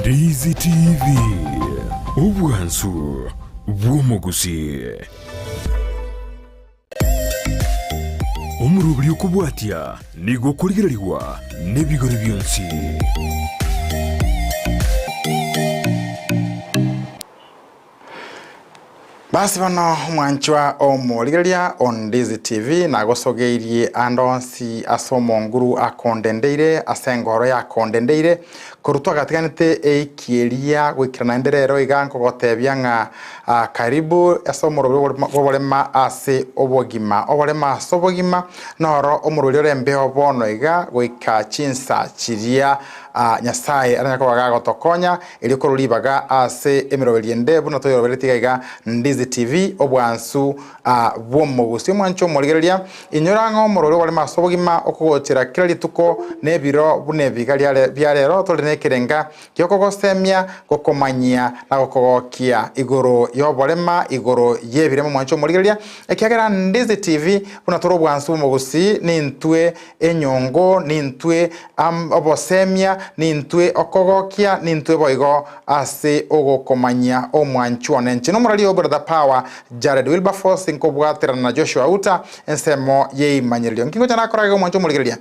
Ndizi TV, obwansu bw'omogusii. Omoroberi okobwatia nigo okorigererigwa nebigori bionsi. Basi bono omwanchwa omorigereria o Ndizi TV nagosogeirie ande onsi ase omonguru akondendeire ase engoro yakondendeire korwa twagatiganete eiki eria goikera naende rero iga nkogotebia ng'a karibu ase omorweri bw'oborema ase obogima. Oborema ase obogima noro omorweri ore embeo bono iga goika chinsa chiria Nyasae aranyare koba gagotokonya Erio korwa ribaga ase emeroberio ende buna toyeroberetie iga iga Ndizi TV, obwansu bw'omogusi. Omwanche omorigereria, inyora ng'a omorori oboremo ase obogima okogochera kera rituko na ebiro buna ebiga bia rero tore nekerenga giokogosemia, gokomanyia na gokogokia igoro y'oborema igoro y'ebirema omwanche omorigereria, ekiagera Ndizi TV buna tore obwansu bw'omogusi nintwe Enyongo nintwe obosemia, nintwe okogokia, nintwe boigo ase ogokomanyia omwanchwa one. Inche nomorari o Brother Power, Jared Wilberforce, nkobwaterana na Joshua Uta, ensemo y'eimanyererio. Nki ngocha nakora iga omwanchwa omorigereria?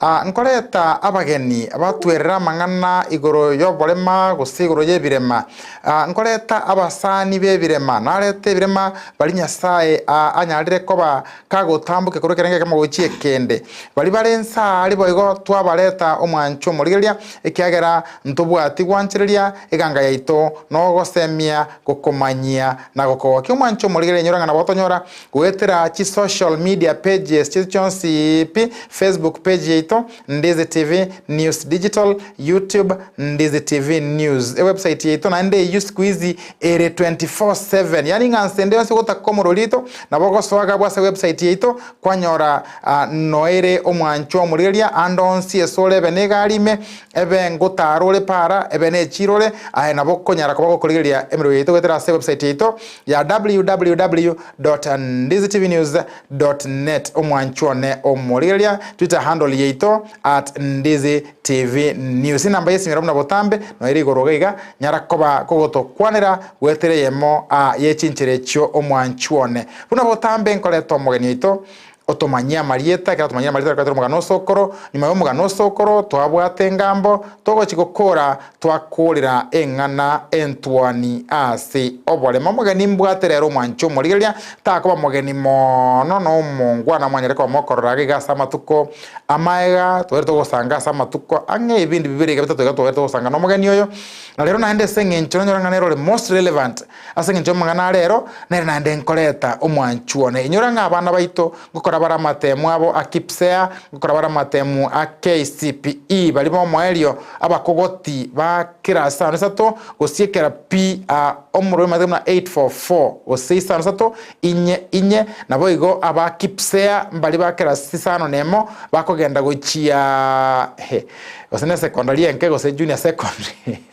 Ah, nkoreta abageni batwerere amang'ana igoro y'oborema gose igoro y'ebirema. Ah, nkoreta abasani b'ebirema, narete ebirema baria Nyasae ah, anyarire koba Kagotambokia korwa ekerengo ekemo gochia ekende. Baria bare inse aa riboigo twabareta omwancho omorigereria, ekiagera ntobwati gwanchereria eganga yaito nogosemia, gokomanyia, na gokogokia. Omwancho omorigereria inyora ng'a nabo gotonyora goetera chi social media pages chiaito chionsi pi, Facebook page yaito, Ndizi TV News Digital, YouTube, Ndizi TV News. Ewebsite yaito naende eyio siku hizi ere 24/7, yaani ng'a nse ende yonsi ogotaka omorweri oito, nabo ogosoa iga abwo ase ewebsite yaito, kwanyora noere omwanchwa omorigereria ande onsi ase ore ebe negari ime, ebe ngotara ore para, ebe nechiro ore, aye nabo okonyara koba gokorigereria emerweri yaito goetera ase ewebsite yaito ya www dot ndizitvnews dot net omwanchwa one omorigereria Twitter handle yaito at ndizi tv news enamba yesimero buna botambe noere igoro iga iga nyara koba kogotokwanera goetera eyemo a yechinchera echio omwanchwa one buna botambe nkoreta omogeni oito otomanyie amarieta ekero atomanyire amarieta togoetera omogano osokoro nyuma ya omogano osokoro twabwate engambo togochi gokora Twakoorera eng'ana entwani ase oboremo. Omogeni mbwate rero omwanche omorigereria, takoba mogeni mono na omongwana mwanyare koba mokorora iga iga ase amatuko amaega, twere togosanga ase amatuko ang'e ebindi bibere iga bitato iga twere togosanga na omogeni oyo. Na rero naende ase eng'encho nonyore ng'a nere ore most relevant ase eng'encho y'amang'ana a rero, nere naende nkoreta omwanchwa one. Inyora ng'a abana baito ngokora bare amatemu abo a KPSEA, ngokora bare amatemu a KCPE, baria b'omoerio abakogoti ba kera isano isato gose ekera pi a omorweri omanyete buna 844 gose isano isato inye inye, naboigo aba KPSEA mbaria ba kera isano nemo bakogenda gochia he gose ne secondary enke gose junior secondary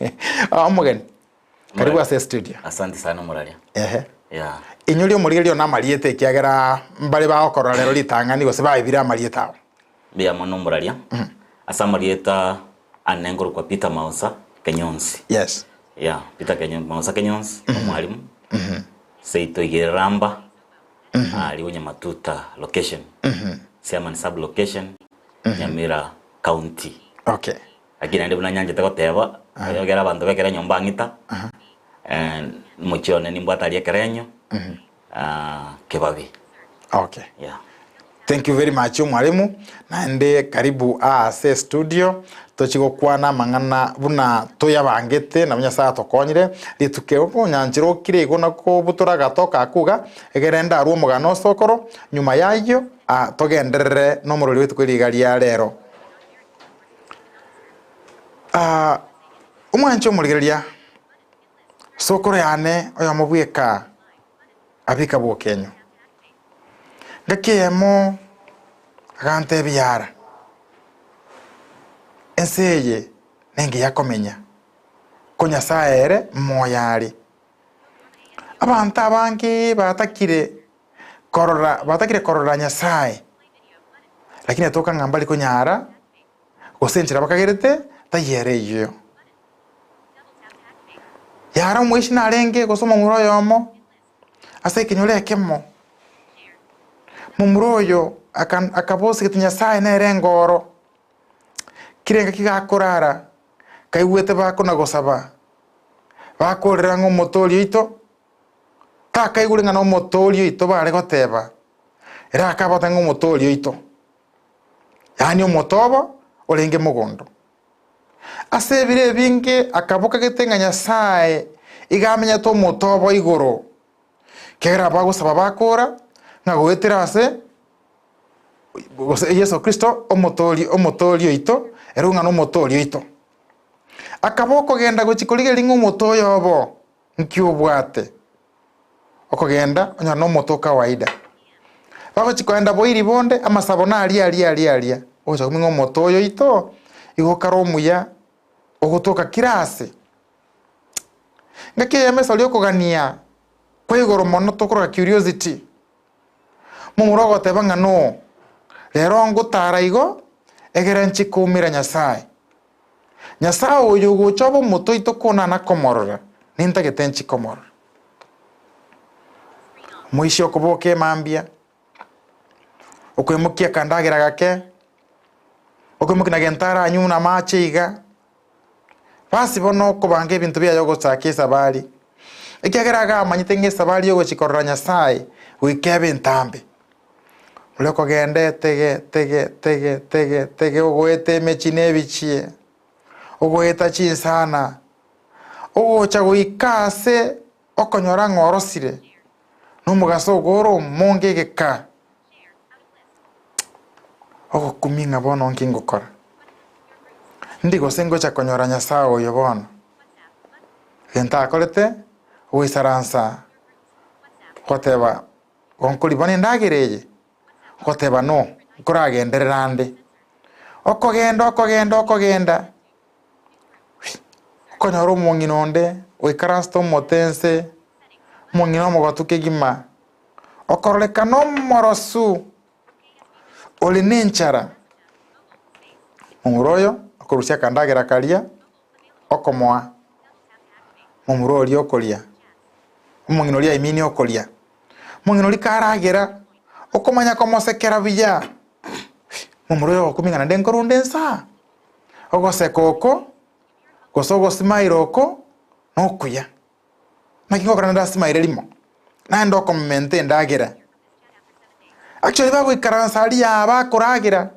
omogeni. Karibu ase estudio. Asante sana omoraria. Ehe. Yeah. Inyoria omorigereria one amarieta ekiagera mbare bagokorora rero ritang'ani gose baebire amarieta abo. Mbuya mono omoraria. Ase amarieta ane nkorokwa Peter Mausa Kenyonsi. Yes. Yeah, Peter Kenyo, Mausa Kenyonsi, omwalimu. Seito igere Ramba, aria Onyamatuta location. Siamani sub location, Nyamira county. Okay. Lakini naende buna nyanchete goteba, ekero abanto bekera enyomba ang'ita, omochie one nimbwate aria ekerenyo, kebabi. Okay. Yeah. Thank you very much omwalimu, naende karibu aa ase estudio, tochi gokwana amang'ana buna toyabangete nabo Nyasaye atokonyire, rituko ero konyanchera okire igo nakobutora agatoka akwo iga, egere ndarwe omogano osokoro, nyuma yayio togenderere nomorweri bw'rituko riga ria rero. Omwanche omorigereria, sokoro yane oyomo bweka abeka bokenyo. Ngaki eyemo agantebia yara, ense eye nengiya komenya, ko Nyasaye ere moyo are. Abanto abange batakire korora batakire korora Nyasaye, lakini etoka ng'a mbari konyara, gose enchera bakagerete taiyo ere eyio. Yare omoishi narenge gose omomura oyomo ase ekenyoro ekemo. Momura oyo aka akabosigete Nyasaye nere engoro, kera engaki gakorara, kaigwete bakona gosaba, bakorera ng'a omotoori oito, takaigure ng'a nomotoori oito bare goteba, ere akabota ng'a omotoori oito, yaani omotobo orenge mogondo. Ase ebiro ebinge akabokagete ng'a Nyasae iga amenyete omotobo igoro, Kera bagosaba bakora, ng'a goetera ase gose Yeso Kristo omotoori omotoori oito, ere ng'a nomotoori oito. Akaba okogenda gochia korigereria ng'a omote oyo obo nki obwate, okogenda onye nomote o kawaida. Bagochia kogenda boiri bonde, amasabo naria aria aria aria, ogocha komanya ng'a omote oyo oito, igo okare omuya, ogotoka kera ase. Ngaki eyemo esori okogania kwa igoro mono tokoroka curiosity, momura ogoteba ng'a noo, rero ngotara igo, egere nchie koumera Nyasaye. Nyasaye oyo ogocha obe omote oito konana komorora, nintagete nchie komorora. Omoisia okoboka emambia, okoimokia akandagera gake, okoimokia na gento aranywe buna amache iga, Basi bono okobanga ebinto biaye ogochaka esabari, ekiagera iga amanyete ng'a esabari y'ogochia korora Nyasae goika ebe entambe. Oria okogenda etege tege tege tege tege ogoeta emechie na ebichie, ogoeta chinsana, ogocha goika ase okonyora ng'a orosire, na omogaso ogo ore omonge egeka, Ogokumia ng'a bono nki ngokora? Ndi gose ngocha konyora Nyasae oyo bono? Egento akorete, ogoisaransa goteba, Gonkori bono endagera eye? Goteba no, nkoragenderera ande. Okogenda okogenda okogenda, okonyora omong'ina onde oikaransete omote nse, omong'ina omogotu kegima, Okororekana omorosu ore nenchara. Momura oyo okorusia akandagera karia okomoa momura oria okoria, omong'ina oria I mean okoria. Omong'ina oria karagera, okomanya komosekera buya, momura oyo ogokumia ng'a naende nkorunde nsaa. Ogoseka oko, gose ogosmile oko, nokuya. Naki ngokora naende ase maire rimo, naende okomomenta endagera. Actually bagoikaransa aria bakoragera,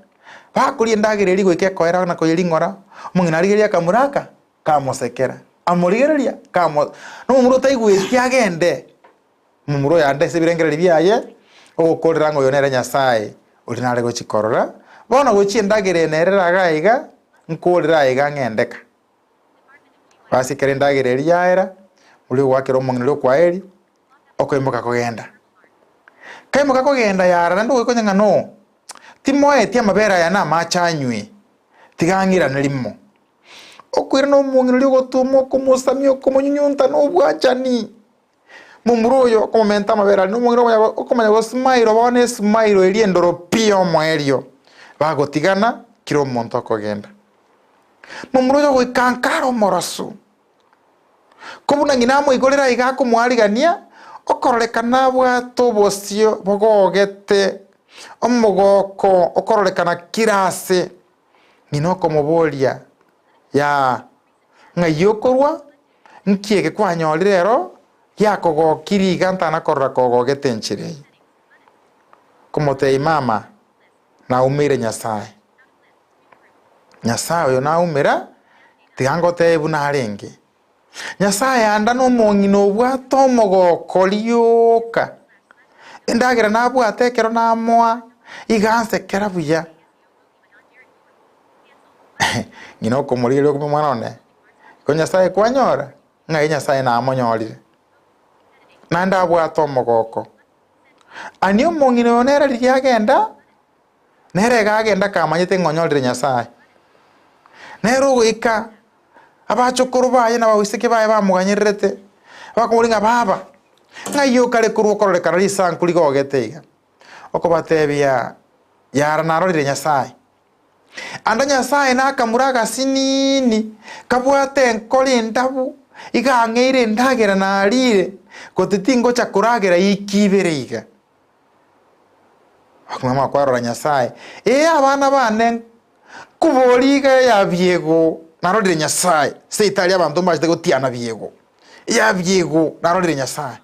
bakoria endagera eria goika ekoera na koyering'ora, omong'ina arigereria akamura aka, kamosekera, amorigereria kamo na omomura otaigweti agende, omomura oyo ande ase ebirengererio biaye, ogokorera ng'a oyo nere Nyasaye oria nare gochia korora, bono gochia endagera eye nere iga iga, nkorera iga ng'endeka. Ase ekero endagera eria yaera, oria ogoakera omong'ina oria okwaeri, okoimoka kogenda. Kaimoka kogenda yara naende ogoikonya ng'a noo, timoeti amabere aya na amache anywe, tiga ang'irane rimo. Okoirana omong'ina oria ogotuma okomosamia okomonyunyunta na obwanchani. Momura oyo okomomenta amabere aria na omong'ina okomanya okomanya gosmile bono esmile eria endoro pi omoerio, bagotigana kera omonto okogenda. Momura oyo goika nkare omorosu, ko buna ng'ina amoigorere aiga akomoarigania, okororekana abwate obosio bogogete, omogoko okororekana kera ase. Ng'ina okomoboria, Yaa, ng'ai okorwa? Nki eke kwanyorire ero giakogokirie iga ntana korora kogogete enchera eye? Komotebia, Mama, naumeire Nyasae. Nyasae oyo naumera, tiga ngotebie buna arenge. Nyasae anda nomong'ina obwate omogoko rioka, endagera nabwate ekero namoa, iga ansekera buya. Ng'ina okomorigereria okomia omwana one, ko Nyasae kwanyora? Ng'ai Nyasae namonyorire? Naende abwate omogoko. Ani omong'ina oyo nere riria agenda, Nere iga agenda kamanyete ng'a onyorire Nyasae. Nere ogoika abachokoro baye na abaiseke baye bamoganyererete, bakomoboria ng'a baba, ng'ai okare korwa okororekana risanku rigogete iga? Okobatebia, Yara narorire Nyasae. Ande Nyasae nakamura agasinini kabwate enkoro endabu, Iga ang'eire endagera narire, gose tingocha koragera iki ibere iga. Akamama kwarora Nyasae, Ee abana bane, nkoboria iga ya biego narorire Nyasae, seitari abanto mbachete gotiana biego, ya biego narorire Nyasae.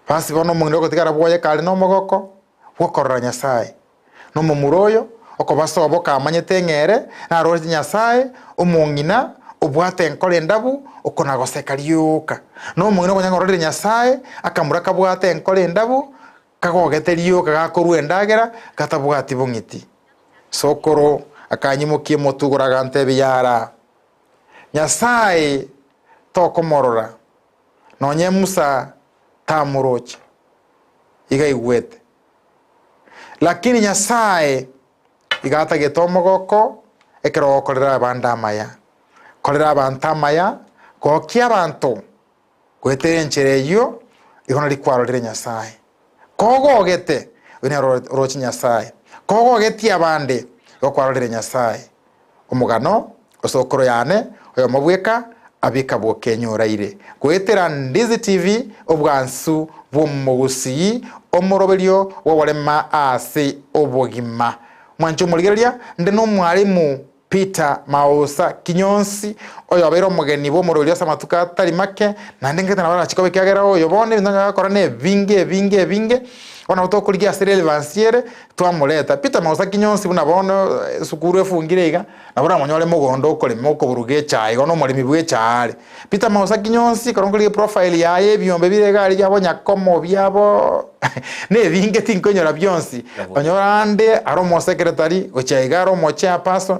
Basi bono omong'ina ogotigara bwoye kare nomogoko bw'okorora Nyasae. Nomomura oyo okobasoa kamanyete ng'a ere naroche Nyasae, omong'ina obwate enkoro endabu, okonagoseka rioka. Nomong'ina okonya ng'a ororire Nyasae, akamura kabwate enkoro endabu, kagogete rioka gakorua endagera, gatabwati bong'iti. Sokoro akanyimokia omotwe igoro agantebia, Yara, Nyasae tokomorora, nonye Musa tamoroche, iga aigwete. Lakini Nyasae iga atagete omogoko ekero ogokorera abande amaya. Korera abanto amaya, gokia abanto goetera enchera eyio, igo nari kwarorire Nyasae. Kogogete, oyio nere oroche Nyasae. Kogogetie abande, igo kwarorire Nyasae. Omogano, Osokoro yane, oyomo bweka, abika bw'okenyoraire. Goetera Ndizi TV, obwansu bw'omogusii, omoroberio bw'oborema ase obogima. Mwanche omorigereria, nde nomwalimu Peter Maosa Kinyonsi, oyobeire omogeni bw'omoroberio ase amatuko atari make, naende ngete nabo arachie koba ekiagera oyo bono ebinto onye agakora nebinge ebinge ebinge, bono nabo tokorigia ase relevance ere, Twamoreta. Peter Mausaki nyonsi buna bono esukuru efungire iga, nabo oramonyore mogondo okorema okoburuga echae igo nomoremi bwe echae are. Peter Mausaki nyonsi ekero nkorigia eprofile yaye ebiombe bire iga aria biabo nyakomo biabo na ebinge tinkoinyora bionsi. Onyore ande are omosecretary gochia iga are omochairperson.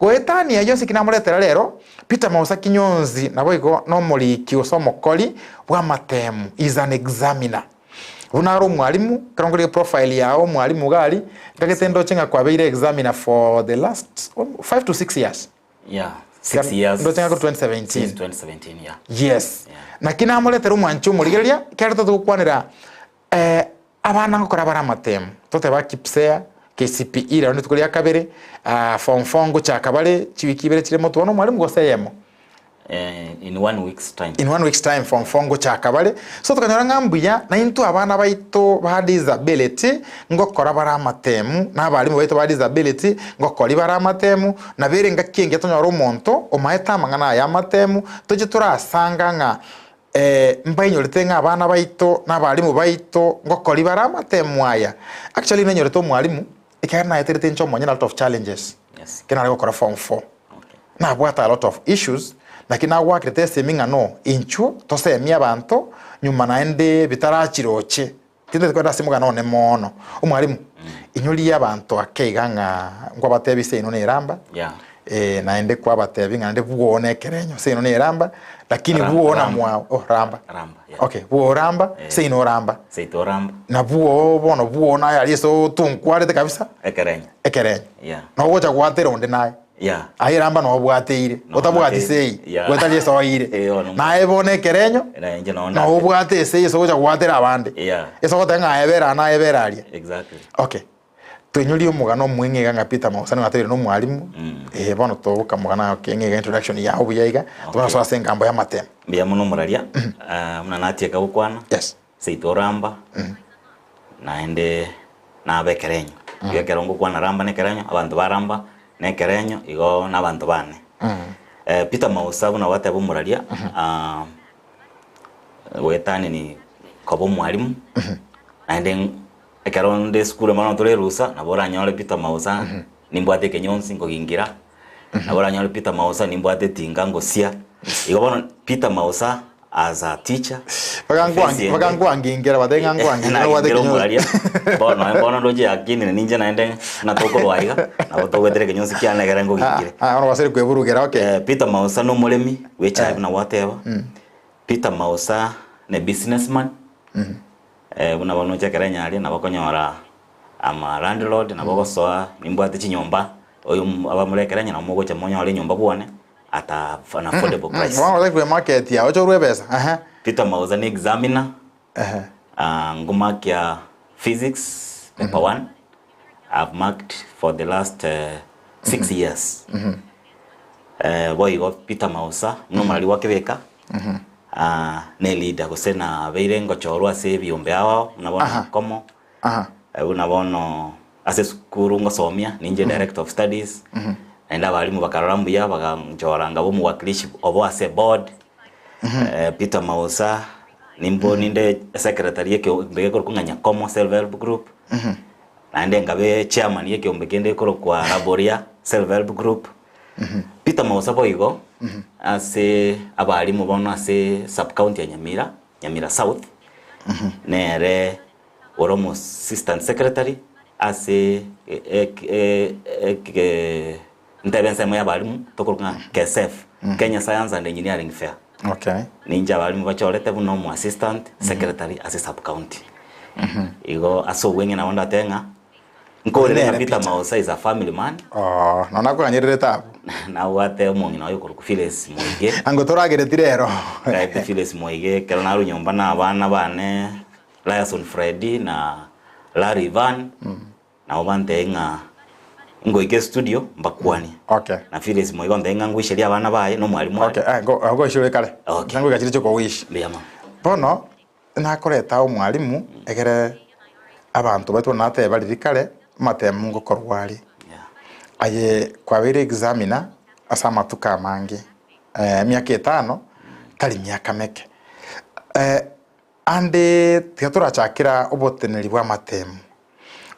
Goetania ayio onsi ki namoretera rero, Peter Mausaki nyonsi naboigo nomoriki gose omokori bw'amatemu, he is an examiner. Buna are omwalimu, ekero nkorire profile yao omwalimu iga aria, ntagete ndoche ng'a kwabeire examiner for the last 5 to 6 years. Yeah, 6 years. Ndoche ng'a korwa 2017. Since 2017, yeah. Yes. Yeah. Naki namoretera omwanchi omorigereria, ekero totogokwanera eh, abana ngokora bare amatemu, toteba KPSEA, KCPE rero rituko ria kabere, ah, form 4 ngochaka bare chiwiki ibere chire motwe bono omwalimu gose eyemo. In one week's time. In one week's time form 4 ngochaka bare. So tokanyora ng'a mbuya naintwe abana baito ba disability ngokora bare amatemu, na abalimu baito ba disability ngokori bare amatemu, nabo ere engaki engiya tonyore omonto omaete amang'ana aya amatemu, toche torasanga ng'a mbainyorete ng'a abana baito na abalimu baito ngokori bare amatemu aya. Actually nainyorete omwalimu, ekiagera naeterete inche omonyene a lot of challenges, Yes. ekero nare gokora form 4. Okay. Nabwate a lot of issues, naki nagwakerete esemi ng'a no, inchuo tosemie abanto nyuma naende bitarachiroche. Tintagete kogenda ase omogano one mono. Omwalimu, inyoria abanto ake iga ng'a nkwabatebia seino na eramba, Yeah. eh, naende kwabatebia ng'a naende bwone ekerenyo seino na eramba, lakini Ramba, bwona ramba. mwao, oh ramba. Ramba, yeah. Okay, bworamba, Eh. seino oramba. Seito oramba. Nabwo bono bwona aye aria ase otonkwarete kabisa, Ekerenyo. ekerenyo. Yeah. Nogocha gwatera onde naye. Yeah. Aye ramba nobwateire, No otabwati obwate- sei, Yeah. gwetari ase oeire. Eh, ono Naye bono ekerenyo, Na inche noo ndate. nobwate esei ase ogocha gwatera abande. Yeah. Ase ogoteba ng'a aye bera aa naye bera aria. Exactly. Okay. Toinyorie omogano omweng'e iga ng'a Peter Mausani gwatebirie na omwalimu, Mm. eh, bono toboka omogano okay ng'a iga introduction yao buya iga, tobana gosoa ase engambo y'amatemo. Mbuya mono omoraria, ah, buna natieka gokwana. Yes. Seito oramba, naende nabe ekerenyo. Igo ekero ngokwana ramba na ekerenyo, abanto ba ramba na ekerenyo, igo na abanto bane. Peter Mausa buna gwateba omoraria, goetania ni koba omwalimu, naende ekero nde esukuru bono tore erusa, nabo oranyore Peter Mausa nimbwate ekenyonsi nkogingira, nabo oranyore Peter Mausa nimbwate etinga ngosia, igo bono Peter Mausa As a teacher, Bakangwangi- bakangwangingera batebe ng'a ngwangingera nobwate nagingera ekenyoro. omoraria bono bono ndoche yakinire ninche naende buna tokorwa iga nabo togwetera ekenyonsi kiane ekere nkogingire. Ah, ah, bono gwasire kweburugera okay. Eh, Peter Mausa na omoremi bw'echae buna gwateba. Peter Mausa ne businessman. Eh, buna bono oche ekero enyaria nabo okonyora ama landlord nabo ogosoa nimbwate chinyomba oyo abamura ekero enye nabo mogocha monyore enyomba bwane. at a, an affordable price. Bono gose kwe market yao oche orue ebesa. Ehe. Peter Mauza ni examiner Ehe. uh, ngomakia physics paper one I've marked for the last 6 years. Boigo Peter Mausa buna omorari gwa Kebeka, ne leader gose nabeire ngochorwa ase ebiombe ao ao buna bono Nkomo, buna bono ase esukuru ngosomia ninche director of studies, naende abalimu bakarora mbuya baganchora nkaba omowakilishi obo ase eboard, Peter Mausa nimbo ninde secretary ekeombe gekorokwa ng'a Nyakomo Self Help Group, naende nkabe chairman ya ekeombe kende gekorokwa Raboria Self Help Group. Peter Mausa boigo ase abalimu bono ase sub county ya Nyamira, Nyamira South, nere ore omo assistant secretary ase ntebe ensemo ya abalimu tokorokwa ng'a KSF, Kenya Science and Engineering Fair. Okay. Ninche abalimu bachorete buna omo assistant secretary ase sub county. Igo ase obweng'e nabo ndatebe ng'a Nkorire ng'a Nere Peter Peter. Mausa is a family man. Oo, nonya nakoganyererete abwo. Nabwate omong'ina oye okorokwa Phyllis Moige. Ango toragereti rero. Nkaete Phyllis Moige ekero narwa nyomba na abana bane Ryerson Freddy na Larry Ivan, nabo bantebia ng'a ngoike estudio mbakwanie. Okay. Na Phyllis Moige ontebia ng'a ngoicherie abana baye na omwalimu are. Okay, eh, ngo- ngoicherie ore kare. Okay. Ngoika chiria chiokogoishi. Mbuya mono. Bono, Nakoreta omwalimu egere abanto baito nateba riria kare amatemu ngokorwa are. Aye kwabeire examiner ase amatuko amange, emiaka etano tari miaka meke. Ande tiga torachakera oboteneneri bwa amatemu.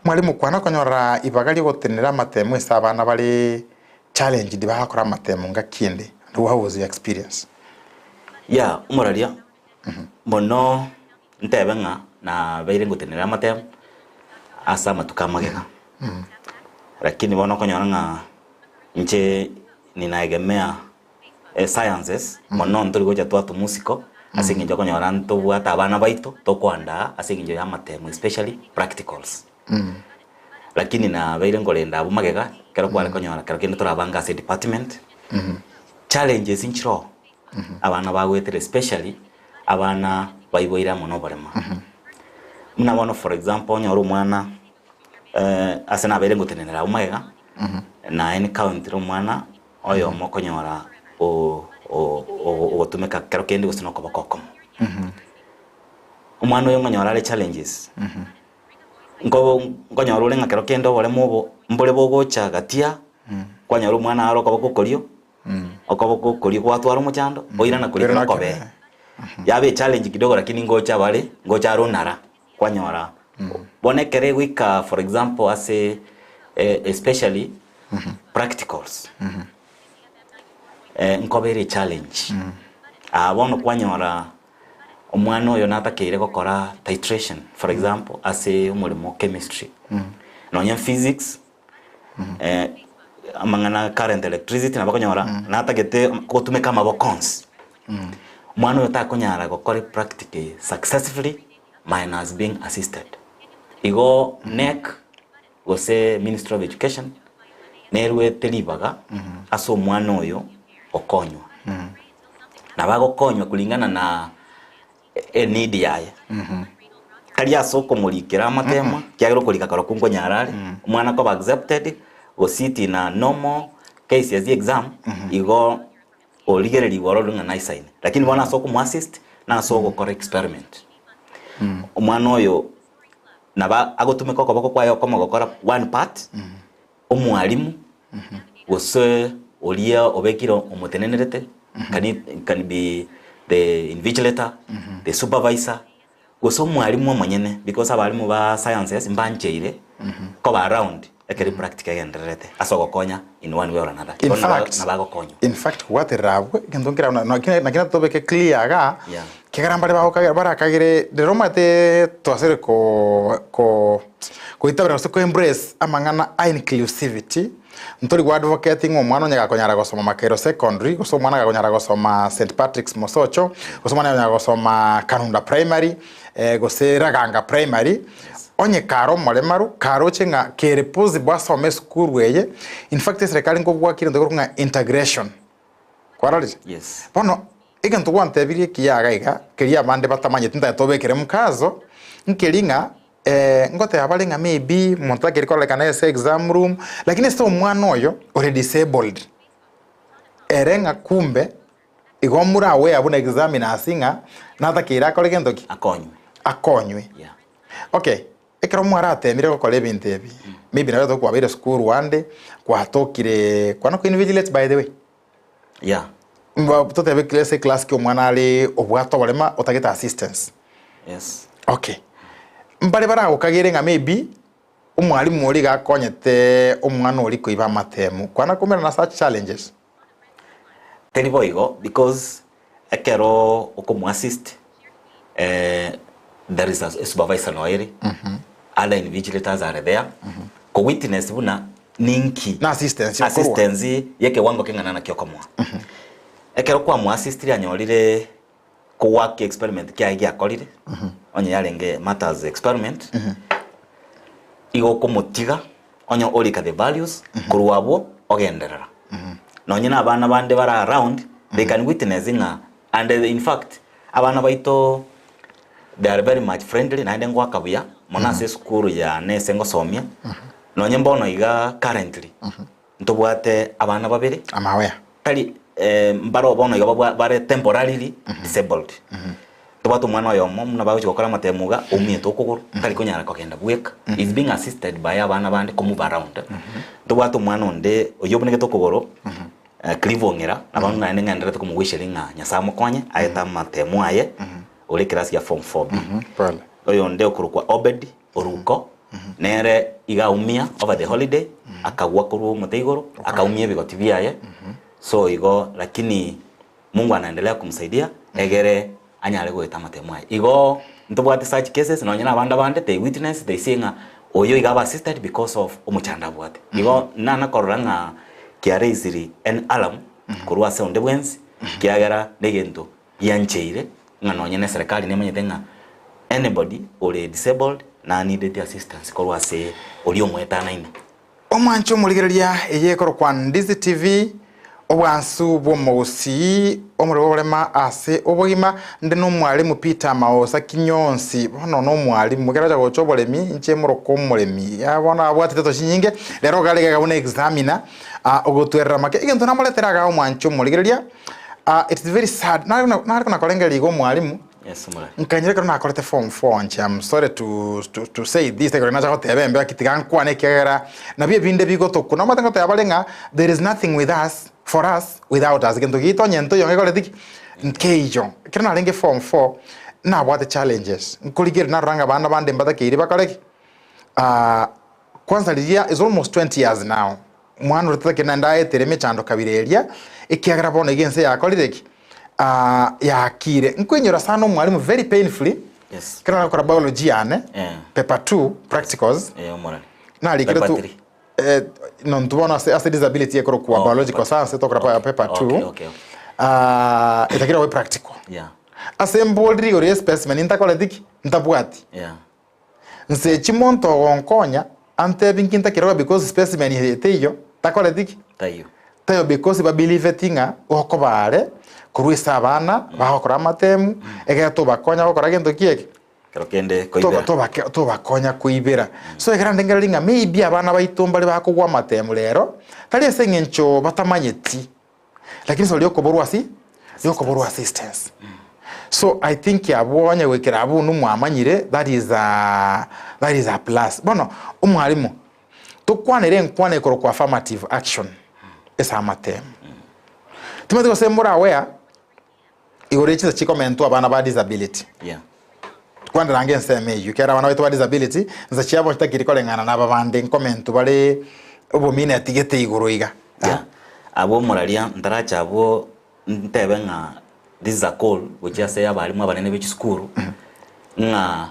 Omwalimu kwana konyora ibaga riogotenenera amatemu ase abana bare challenged bagakora amatemu ngaki ende, and how was your experience? Yeah, omoraria Mono ntebe ng'a nabeire ngotenenera amatemo ase amatuko amagega, lakini bono okonyora ng'a inche ninaegemea esciences mono ntori gocha twatoma isiko ase eng'encho okonyora ntobwate abana baito tokoandaa ase eng'encho ya amatemo especially practicals. Lakini nabeire nkorenda abwo magega ekero kware konyora kero kende torabange ase edepartment, challenges nchiroo. Abana bagoetera especially abana baiboire amo noborema. Buna bono for example onyore omwana ase nabeire ngotenenera abwo magega, naye ni countire omwana oyomo okonyora ogotumeka kero kende gose na okoboko okomo. Omwana oyo ngonyora are challenges, nko nkonyora ore ng'a kero kende oboremo obo mbore bogocha gatia, kwanyora omwana are okoboko okorio. Okoboko koria gwatwara omochando, oirana koria Oirana kera okobee. kobee. Yaba echallenge kidogo lakini ngocha bare, ngocha are onara, kwanyora bono ekero egoika for example ase especially practicals, nkoba ere echallenge. Aa bono kwanyora omwana oyo natakeire gokora titration for example ase omoremo o chemistry, nonye physics. Amang'ana current electricity nabo okonyora natagete gotumeka amaboko onsi. Omwana oyo takonyara gokora epractical eye successfully minus being assisted. Igo KNEC gose Ministry of Education nerwete ribaga ase omwana oyo gokonywa. Nabo agokonywa kulingana na e need yaye. Tari ase okomorikera amatemo, ekiagera okorika korokwo nkonyara are, omwana koba accepted, gosit in a normal KCSE exam, igo origererigwe ororwe ng'a naisaine. Lakini bono ase okomo assist, na ase ogokora experiment. Omwana oyo nabo agotumeka okoboko kwaye okomo gokora one part, Omwalimu, gose oria obekire omotenenerete, can it can be the invigilator, the supervisor, gose omwalimu omonyene because abalimu ba sciences mbancheire koba around ekero epractical egendererete ase ogokonya in one way or another. In Igo nabo fact, nabo agokonywa. in fact kobwaterera abwo egento nkere abwo na- naki naki natobeke clear igaa, Yeah. Kegera mbare bagokagera barakagere rero omanyete twasire ko ko koitabera gose ko embrace amang'ana a inclusivity, ntori go advocate ng'a omwana onye gakonyara gosoma Makerere Secondary, gose omwana gakonyara gosoma St Patrick's Mosocho, gose omwana gakonyara gosoma Kanunda Primary, gose Raganga Primary, onye kare omoremaru, karoche ng'a kere possible asome esukuru eye, in fact eserekari nkobwakire egento gekorokwa ng'a integration. Kwarorire? Yes. Bono, egento gwantebirie ekiya iga iga, keria abande batamanyeti ntagete obekere mkazo, nkeri ng'a ngoteba bare ng'a maybe omonto takeri kororekana ase exam room, lakini ase omwana oyo ore disabled. Ere ng'a kumbe igo mura aware buna examiners ng'a natakeire akore gento ki? Akonywe. Akonywe. Yeah. Okay, ekero mwaratemire gokora ebinto ebi, maybe nabo ekero kwabeire sukuru ande, kwatokire, kwana ko invigilate by the way? Yeah. Mba totebe kire ase eclass ki omwana are obwate oborema otagete assistance. Yes. Okay. Mbare baragokagere ng'a maybe omwalimu oria iga akonyete omwana oria koiba amatemu. Kwana koumera na such challenges? Teri boigo because ekero okomoassist there is a supervisor noyo ere, other invigilators are there, ko witness buna ninki Na assistance yokorwa. assistance ya ekewango keng'ana naki okomoa. Ekero kwamoassistire anyorire kowaka experiment kiaye giakorire, onye yarenge matters experiment, igo okomotiga onye orika the values korwa abwo ogenderera. Nonye na abana bande bare around, they can witness ng'a and in fact abana baito they are very much friendly naende ngoaka buya mono ase esukuru yane ase ngosomia, nonye mbono iga currently ntobwate abana babere Amawea. tari mbaro bono iga babwa bare temporarily disabled. Tobwate omwana oyomo buna bagochia gokora amatemo iga, oumiete okogoro, tari konyara kogenda bweka, is being assisted by abana bande ko move around. Ntobwate omwana onde oyio obunegete okogoro, Clive Ong'era, nabo naende ng'endererete komogoicheria ng'a Nyasae amokonye, aete amatemo aye, ore ekerasi gia form 4B. Pole. Oyonde okorokwa Obed Oruko, nere iga aumia over the holiday, akagwa korwa omote igoro, akaumia ebigoti biaye, so igo lakini Mungu anaendelea kumsaidia egere anyare goeta amatemo aye. Igo ntobwate such cases nonye na abande abande they witness they see ng'a oyo iga abe assisted because of omochando abwate. Igo nana korora ng'a kiaraisiri an alarm korwa ase onde bwensi kiagera negento giancheire ng'a nonye na eserekari nemanyete ng'a anybody ore disabled na needed assistance korwa ase oria omoetanaine. Omwanche omorigereria eye ekorokwa Ndizi TV, obwansu bw'omogusii, omorero bw'oborema ase obogima, nde nomwalimu Peter Maosa Kinyonsi, bono nomwalimu ekero acha gocha oboremi inche moroke omoremi, ya bono abwate title chinyinge, rero iga arenge iga buna examiner ah ogotwerera make. Egento namoretera igaa omwanche omorigereria, ah it is very sad, nare nare konakorengereria iga omwalimu, Yes, omorari. Nkanyora ekero nakorete form four inche am sorry to to to say this ekero nacha goteba embe gaki tiga nkwane ekiagera nabio ebinde bigotokwa. Nomanyete ngoteba bare ng'a there is nothing with us for us without us gento giaito onye ntoiyo ngekoreti ki? Nkeiyo. Ekero narenge form four nabwate challenges, nkorigereria narora ng'a abana bande mbatakeire bakore ki? Kwanza riria is almost 20 years now, mwana oria tatakeire naende aetere emechando kabira eria, ekiagera bono iga ense yakorire ki? Ah, yaakire. Nkoinyora sana omwalimu very painfully, Yes. ekero nare gokora biology yane, Eh. paper two practicals, Eh, omorari. narikire Paper tu three. eh, nontwe bono ase, ase disability ekorokwa Oh, biological paper science tokora Okay, paper two, okay, okay, okay. ah, etakire obe practical. Yeah. Ase mborire igoro ya specimen ntakoreti ki? Ntabwati. Yeah. Nsechi monto ogonkonya antebi nki ntakeroka because specimen eye teiyo takoreti ki? Taiyo. Taiyo because babiliveti ng'a gokoba are korwa ase abana bagokora amatemu ekero tobakonya gokora gento ki eke? Kero kende koibera. Toba tobakonya koibera. So ekero ndengereri ng'a maybe abana baito mbare bakogwa amatemu rero tari ase eng'encho batamanyeti Lakini sori okoborwa asi riokoborwa assistance so I think abwo onye goikera abwo buna mwamanyire that is a that is a plus. Bono omwalimu tokwanere enkwana ekorokwa affirmative action ase amatemo. Timanyeti gose more aware igoro ye chinsa chikomentwa abana ba disability. Yeah. Kwanera ange ensemo eyio ekero abana baito ba disability nsa chiabo chitakiri koreng'ana na aba bande nkomentwa bare obomino etigete igoro iga. Yeah. Abwo omoraria ntaracha abwo ntebe ng'a this is a call gochia ase abalimu abanene be chisukuru ng'a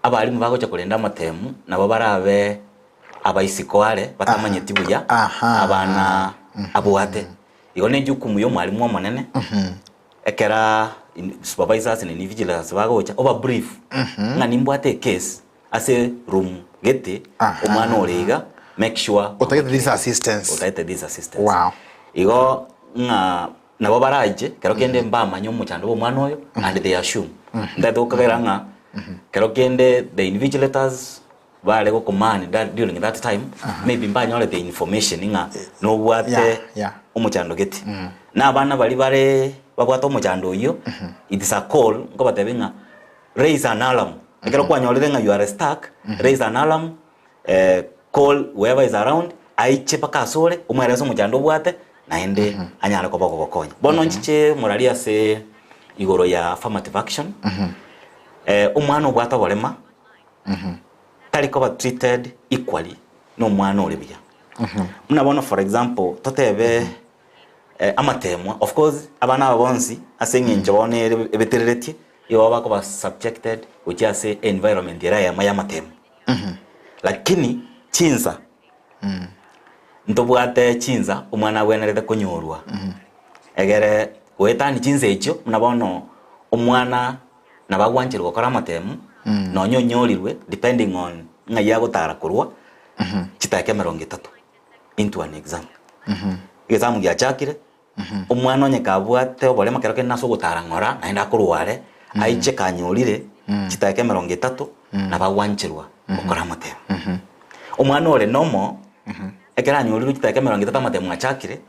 abalimu bagocha korenda amatemu nabo barabe abaisiko are batamanyeti buya Aha. abana abwate. Igo ne jukumu ya omwalimu omonene ekera supervisors na invigilators bagocha oba brief ng'a nimbwate ecase ase room gete Aha. omwana ore iga make sure Otagete this assistance. otagete this assistance. Wow. Igo ng'a nabo barache kero kende mbamanye omochando bwa omwana oyo and they assume. Ntagete gokagera ng'a kero kende the invigilators. Bare gocommand that during that time maybe mbanyorete information ng'a nobwate omochando gete. Na abana baria bare babwate omochando oyio, it is a call nkobatebia ng'a raise an alarm. Ekero kwanyorire ng'a you are stuck, raise an alarm, call whoever is around, aiche mpaka asore, omwerese omochando obwate, naende anyare koba ogogokonya. Bono nchiche morari ase igoro ya affirmative action, omwana obwate oborema, tari koba treated equally na omwana ore buya. Buna bono for example totebe amatemwa, of course abana aba bonsi ase eng'encho bono ere ebetereretie, igo bakoba subjected gochia ase environment ere eyemo ya amatemo. Lakini chinsa, ntobwate chinsa omwana abwenerete konyorwa, egere goetania chinsa echio buna bono omwana nabo agwancherwa gokora amatemu, nonya onyorirwe depending on ng'ai agotara korwa, chidakika emerongo etato into an exam. Egesamu giachakire, omwana onye kabwate oborema kero kende nase ogotara ng'ora naende akorware, aiche kanyorire chidakika emerongo etato, nabo agwancherwa gokora amatemu. Omwana ore nomo, ekero anyorirwe chidakika emerongo etato amatemu achakire,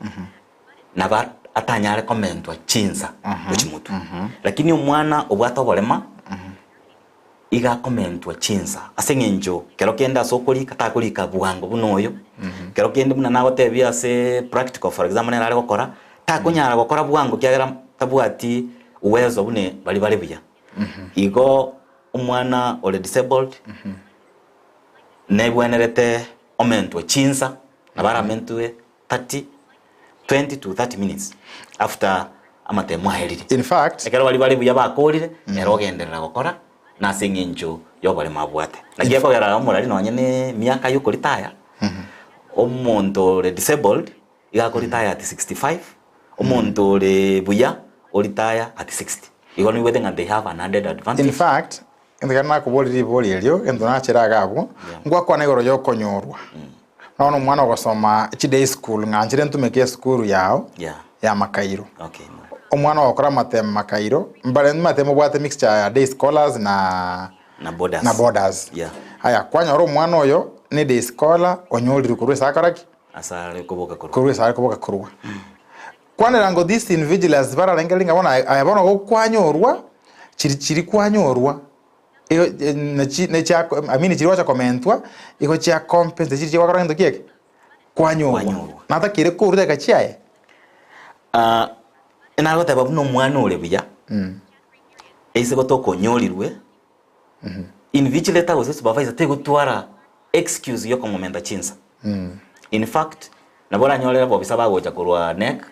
nabo atanyare komentwa chinsa gochia motwe. Lakini omwana obwate oborema, iga akomentwa chinsa ase eng'encho kero kende ase okorika takorika bwango buna oyo, kero kende buna nagotebia ase practical for example nere are gokora, takonyara gokora bwango ekiagera tabwati uwezo buna baria bare buya. Igo omwana ore disabled, nebwenerete omentwe chinsa, nabo aramentwe 30, 20 to 30 minutes after amatemo aerire. In fact, Ekero baria bare buya bakorire, ere ogenderera gokora nase eng'encho y'oboremo abwate. Naki ekogera omorari nonye na emiaka ya okoritaya, omonto ore disabled iga akoritaya at 65, omonto ore buya oritaya at 60. Igo noigwete ng'a they have an added in advantage. fact, Ekero nakoboria ribori erio, egento nachera iga abwo, ngwakwana igoro y'okonyorwa. Bono omwana ogosoma chiday school ng'a nchire ntumeke esukuru yao Yeah. ya Makairo. Okay, mura. Omwana ogokora amatemo Makairo, mbare nimanyete mobwate mixture ya day scholars na Na boarders. na boarders. Yeah. Aya, kwanyora omwana oyo ne day scholar onyorirwe korwa ase akora ki? Ase are koboka korwa. Korwa ase are koboka korwa. Kwanera ngo this invigilers bararengereria ng'a bono aye bono gokwanyorwa, chiri chiri kwanyorwa igo nachi nechia I mean chiri gwacha komentwa, igo chia compensate chiri chigokorora gento ki eke? Kwanyorwa. Kwanyorwa. Natakeire korwa dakika chiaye. Ah, nagoteba buna omwana ore buya, ase gotoka onyorirwe, invigilator gose supervisor tegotwara excuse yokomomenta chinsa. In fact, nabo oranyorere abobisa bagocha korwa KNEC,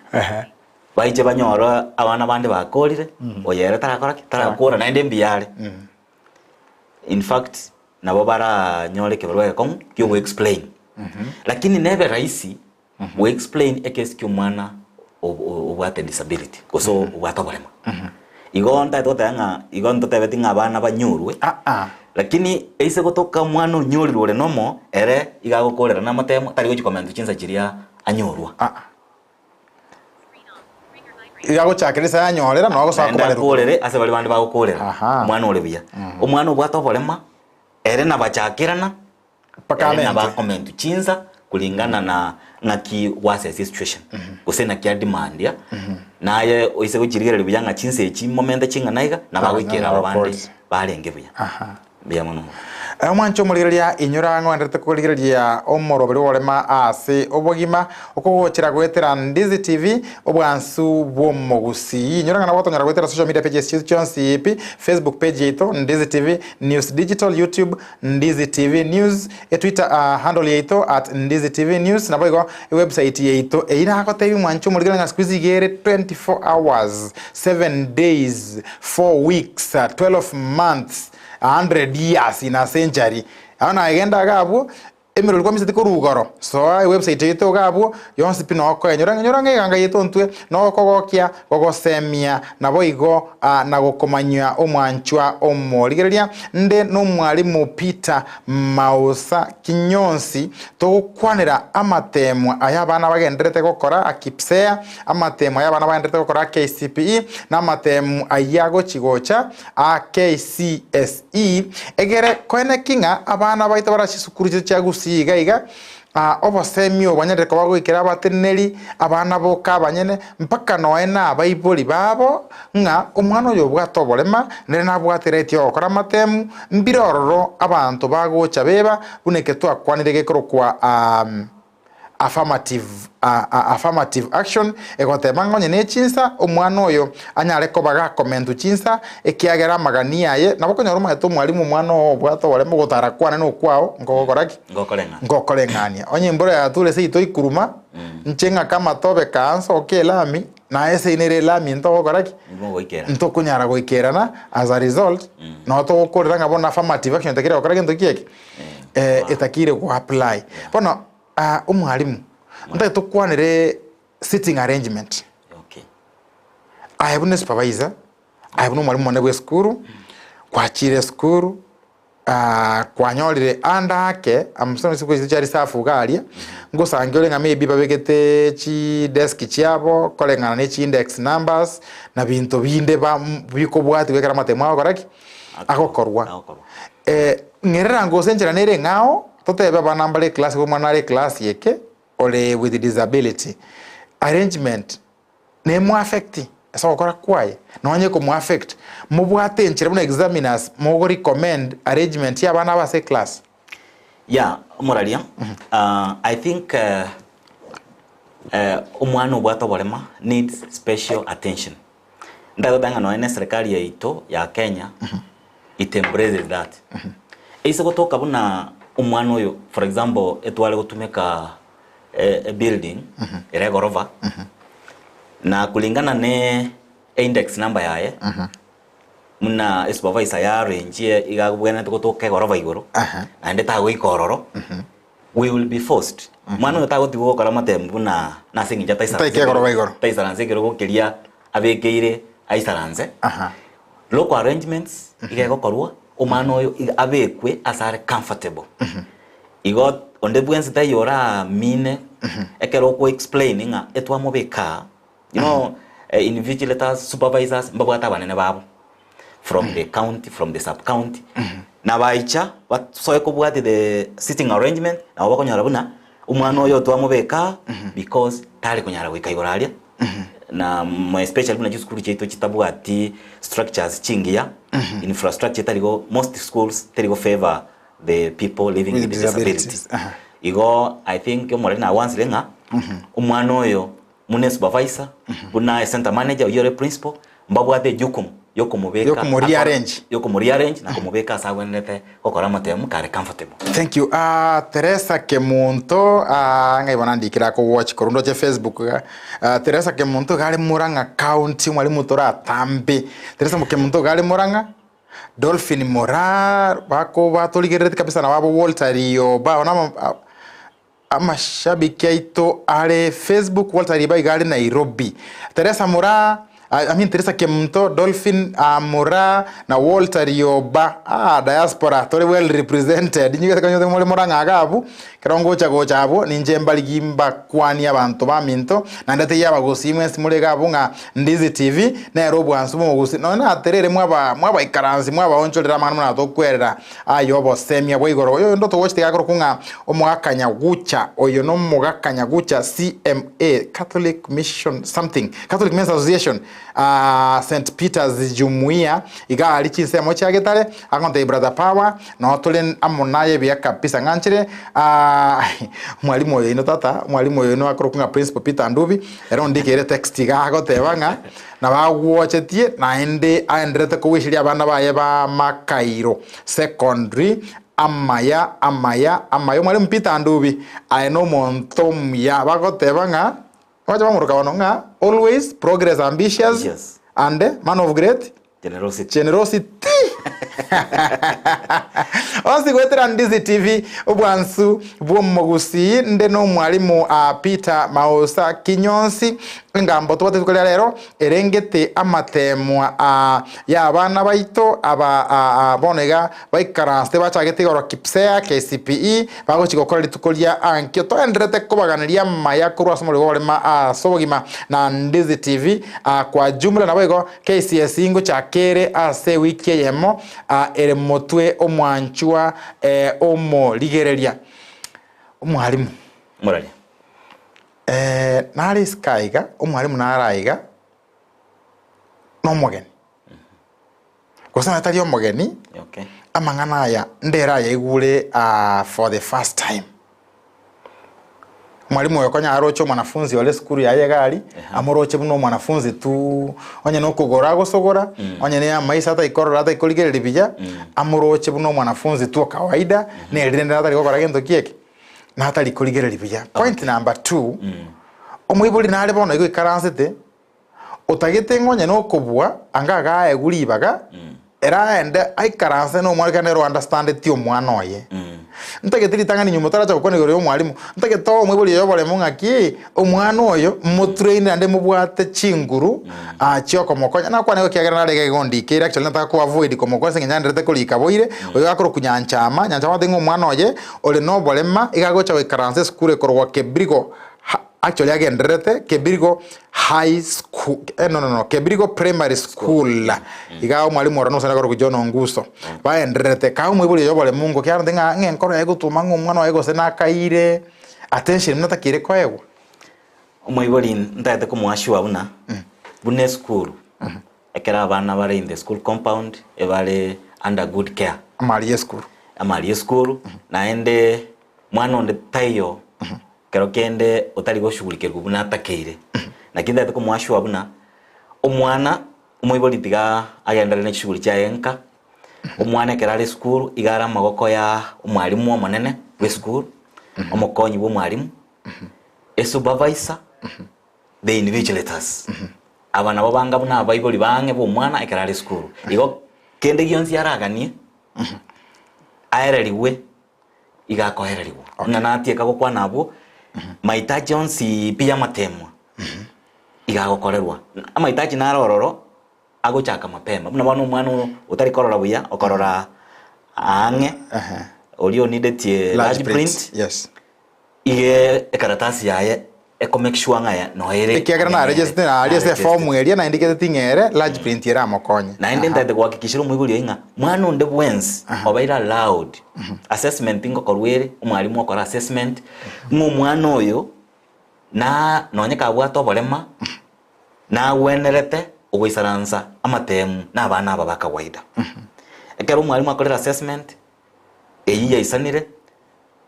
baiche banyore abana bande bakorire, oyo ere tarakora ki? Tarakora naende mbuya are. In fact, nabo baranyore ekebarua egekong'u kia explain. Lakini nebe rahisi go explain ekesi kia omwana obwate disability gose obwate oborema. Igo ntagete goteba ng'a igo ntotebeti ng'a abana banyorwe, lakini eise gotoka omwana onyorirwe ore nomo, ere iga agokorera namatemo tari gochia komentwa chinsa chiria anyorwa. Iga agochakera ase ayanyorera nabo agosoa Naende kobarerwa. akorere ase baria bande bagokorera. Omwana ore buya. Omwana obwate oborema, ere nabachakerana, Mpaka Ere nabo amentwe. akomentwa chinsa kulingana na ng'aki gwasesia esituation gose naki ademandia naye oise gochirigereria buya ng'a chinsa echi momente ching'ana iga nabo agoikera aba bande barenge buya. Mbuya mono. Omwanche omorigereria inyora ng'a oenderete korigereria omoroberi bw'oborema ase obogima okogochera goetera Ndizi TV obwansu bw'omogusii. Inyora ng'a nabo gotonyora goetera social media pages chiaito chionsi pi, Facebook page yaito Ndizi TV News Digital, YouTube Ndizi TV News, Etwitter handle yaito at Ndizi TV News, naboigo ewebsite yaito eyio nagotebia mwanche omorigere ng'a siku hizi iga ere 24 hours, 7 days, 4 weeks, 12 months, 100 years in a century. Bono naye genda iga abwo. Emerori kwamiseti korwa igoro, soa ewebsite yaito iga abwo, yonsi pi nokoenyora ng'a nyora ng'a eganga yaito ntwe nogokogokia, gogosemia, naboigo na gokomanyia omwanchwa omorigereria. Nde nomwalimu Peter Mausa Kinyonsi, togokwanera amateemwa aya abana bagendererete gokora a KPSEA, amateemwa aya abana bagendererete gokora a KCPE, na amateemu ayio agochi gocha a KCSE, egere koeneki ng'a abana baito bare ase chisukuru chiaito chia Gusii iga iga, obosemi obo banyarire koba goikera abateneneri, abana boka abanyene, mpaka noe na abaibori babo, ng'a omwana oyo obwate oborema, nere nabwate right yogokora amatemu, mbire ororo abanto bagocha beba, buna eke twakwanire gekorokwa affirmative, affirmative action, egoteba ng'a onye ne chinsa, omwana oyo anyare koba gakomentwa chinsa, ekiagera amagani aye, nabo okonyora omanyete omwalimu omwana oo obwate oboremo ogotara kwane na okwao, nkogokora ki? Ngokoreng'ana. Ngokoreng'ania. Onye embura yature seito ikuruma, inche ng'ake amatobe kaa nsoke elami, naye ase nere elami ntogokora ki? Nimogoikera. Ntokonyara goikerana, as a result, nabo togokorera ng'a bono affirmative action etakire gokora gento ki eke? Etakire go apply. Bono omwalimu, ntagete tokwanere sitting arrangement. Okay. Aye buna esupervisor, aye buna omwalimu monene bwa esukuru, kwachire esukuru, kwanyorire ande ake, amo ase chisukuru chia reserve iga aria, ngosange ore ng'a maybe babegete chidesk chiabo koreng'ana ne chiindex numbers, na binto binde ba bikobwatigwa ekero amatemo agokora ki? Agokorwa. Agokorwa. Ng'erera gose enchera nere eng'ao, totebe abana mbare eclass, omwana are eclass eke, ore with disability, arrangement nemoaffect ase ogokora kwaye, nonye ekomoaffect, mobwate enchera buna examiners mogo recommend arrangement ya abana aba ase eclass. Yeah, omoraria, I think omwana obwate oborema needs special attention. Ndagoteba ng'a nonye na eserekari yaito ya Kenya, it embraces that. Eise gotoka buna omwana oyo, for example, etware gotumeka e building ere egorofa, na kulingana ne eindex number yaye, buna esupervisor ya arrange iga abwenerete gotoka egorofa igoro, naende tagoika ororo, we will be forced. Omwana oyo tagotigwa gokora amatemu buna nase eng'encho ataisaranse Taika egorofa igoro. taisaranse ekerogo keria abekeire aisaranse. Local arrangements iga egokorwa, omwana oyo iga abekwe ase are comfortable. Igo onde bwensi taiyo oramine ekero oko explain ng'a etwamobeka aa, you know invigilators, supervisors mbabwate abanene babo from the county, from the sub county, na baicha basoe kobwatia the sitting arrangement nabo bakonyora buna omwana oyo twamobeka aa because tari konyara goika igoro aria. Na more especially buna chisukuru chiaito chitabwati structures chingiya, infrastructure etari go most schools teri go favour the people living With with disability. disabilities, aha. Igo I think omoreri nawansire ng'a omwana oyo buna esupervisor, buna ecenter manager oyio ore principal, mbabwate ejukumu yokomobeka Yokomorearrange. yokomorearrange na komobeka ase agwenerete gokora amatemu kare comfortable. Thank you. Ah, Teresa Kemunto, ah, ng'ai bono andikire akowatch korwa ndoche Facebook iga. Ah, Teresa Kemunto iga are Murang'a County, omwalimu toratambe. Teresa Kemunto iga are Murang'a, Dolphin Moraa, bako batorigerereti kabisa nabo abo Walter Rioba, bono ama amashabiki aito are Facebook, Walter Rioba iga are Nairobi. Teresa Moraa, I mean Teresa Kemunto, Dolphin Moraa na Walter Rioba, ah diaspora tore well represented. Inwe gose kanyete more Murang'a iga abwo, ekero ngocha gocha abwo ninche mbarigi mbakwanie abanto baminto, naende teiyo abagusii mwensi more iga abwo ng'a Ndizi TV nere obwansu bw'omogusii nonya naterere mwaba mwabaikaransi mwabaonchorera amang'ana buna tokwerera aye obosemia bwa igoro. Oyo onde otogochete iga akorokwa ng'a omogaka Nyagucha oyo nomogaka Nyagucha CMA Catholic Mission something Catholic Men's Association aah St Peters Jumuiya iga aria chinsemo chia Getare agontebia brother Power noo tore amo naye buya kabisa ng'anchire aah mwalimu oyo oino tata mwalimu oyo oino akorokwa ng'a Principal Peter Ndubi Ere ondikere text iga agoteba ng'a nabo agwochetie naende aenderete kogoicheria abana baye ba Makairo Secondary amaya amaya amaya. Omwalimu Peter Ndubi aye nomonto omuya bagoteba ng'a bache bamoroka bono ng'a always progress ambitious Ambitious. and man of great Generosity. generosity. Onsi goetera Ndizi TV, obwansu bw'omogusii, nde nomwalimu ah, Peter Maosa Kinyonsi, engambo tobwate rituko ria rero, erengete amatemwa ah, y'abana baito aba ah, ah, bono iga baikaranste bachagete igoro KPSEA, KCPE, bagochi gokora rituko ria ankio. Toenderete kobaganeria amaya korwa ase omorero bw'oborema ase obogima na Ndizi TV ah, kwa jumla naboigo KCSE ngochaka ere ase ewiki eyemo ere motwe omwanchwa omorigereria. Omwalimu. Moraria. Nare isiko aiga, omwalimu nare aiga, nomogeni. Gose nonye tari omogeni, Okay. amang'ana aya ndere ayaigure for the first time. Mwalimu oyo konya aroche omwanafunzi ore esukuru yaye iga aria, amoroche buna omwanafunzi tu, onye na okogoro agosogora, onye na amaiso atari korora atari korigereria buya, amoroche buna omwanafunzi tu o kawaida, neri rende natari gokora gento ki eke, natari korigereria buya. Point number two, omoibori nare bono igo oikaransete, Otagete ng'a onye nokobua, anga agaegwe ribaga, ere aende aikaranse nomwana ekero nere ounderstandeti omwana oye. Ntagete ritang'ani nyuma otaracha gokwana igoro ya omwalimu, ntagete omoibori oyo oboremo ng'aki, omwana oyo motraine naende mobwate chinguru chiokomokonya. Nakwana igo ekiagera nare iga igo ndikeire actually nataka ko avoid komokonya ase eng'encho naenderete korika boire, oyo gakorokwa Nyanchama, Nyanchama agotebi ng'a omwana oye ore noborema iga agocha goikaransa esukuru ekorokwa Kebirigo Actually agendererete Kebirigo High School, eh, no, no, no, Kebirigo Primary School. Iga omwalimu oro nosana korokwa John Onguso. Baendererete kaa omoibori oyo oboremu ngo kiarente ng'a ng'a enkoro yaye gotuma ng'a omwana oye gose nakaire attention buna takeire koegwa. Omoibori ntagete komoa sure buna, buna esukuru, ekero abana bare in the school compound, ebare under good care. Amari ya esukuru. Amari ya esukuru, naende mwana onde taiyo Kero kende otari goshughulikerwa buna atakeire. Naki ntagete komoashua buna omwana omoibori tiga agenderere ne chishughuli chiaye nka, omwana ekero are esukuru iga are amagoko ya omwalimu omonene bwa esukuru, omokonyi bwa omwalimu, esupervisor, the invigilators. Aba nabo banga buna abaibori bang'e ba omwana ekero are esukuru. Igo kende gionsi araganie, aererigwe. iga akoererigwa. Ng'a natieka gokwana abwo, mahitaji onsi pi y'amatemwa iga agokorerwa. Amahitaji naro ororo, agochaka mapema. Buna bono omwana o- otari korora buya, okorora aang'e, oria onidetie Large large print, print, yes. iga ekaratasi yaye eko make sure ng'a ya- noere Ekiagera ang'e nere, naregesete naria ase naregesete. efomu eria naindikete ting'ere large print eramokonye. Naende Aha. ntagete gohakikishera omoibori oye ng'a mwana onde bwensi obeire allowed, assessment ngokorwa ere, omwalimu okora assessment, ng'a omwana oyo na nonye kabwate oborema, nagwenerete ogoisaransa amatemu na abana aba ba kawaida. Ekero omwalimu akorire assessment, eyio yaisanire,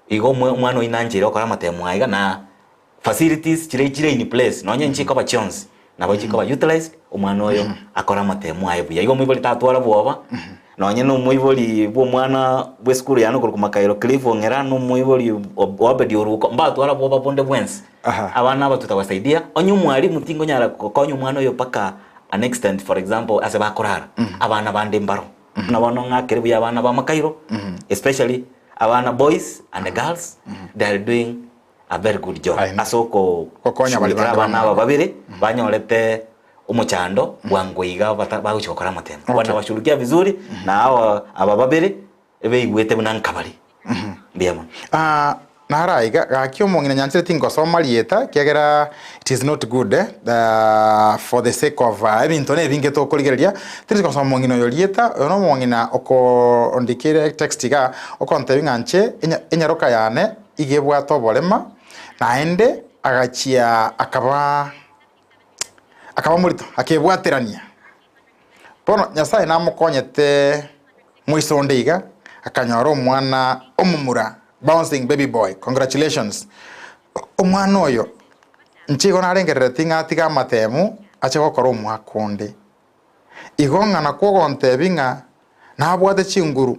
igo omwe omwana oyio nancheire gokora amatemo aya iga na facilities chire chire in place nonye nchikoba chionsi nabo chikoba utilized omwana oyo akore amatemo aye buya. Igo omoibori tatwara bwoba, nonye na omoibori bwa omwana bwa esukuru yane okorokwa Makairo Cliff Ong'era na omoibori o Obed Oruko mbatwara bwoba bonde bwensi. Aha. Abana aba tutawasaidia, onye omwalimu tingonyara gokonya omwana oyo mpaka an extent for example ase bakorara, abana bande mbaro. Buna bono ng'akere buya abana ba Makairo, especially abana boys and girls, they are doing a very good job Aye. ase oko Gokonya baria shughulikera bande abana aba bamwabo. babere banyorete omochando bwango iga bata bagochia gokora amatemo. Okay. Wanawashughulikia vizuri na hawa aba babere beigwete buna nkabare. Mbuya mono. Ah, naro aiga, gaki omong'ina nyanchire tingosoma rieta, ekiagera it is not good eh, for the sake of ebinto na ebinge tokorigereria, tindi gosoma omong'ina oyo rieta, oyo na omong'ina okondikera etext igaa, okontebia ng'a inche enya enyaroka yane iga ebwate oborema, naende agachia akaba akaba morito, akebwaterania. Bono Nyasaye namokonyete moiso onde iga, akanyora omwana omomura, bouncing baby boy, congratulations. Omwana oyo, inche igo narengerereti ng'a atige amatemu ache gokora omwaka onde. Igo ng'a nakwo ogontebia ng'a nabwate chinguru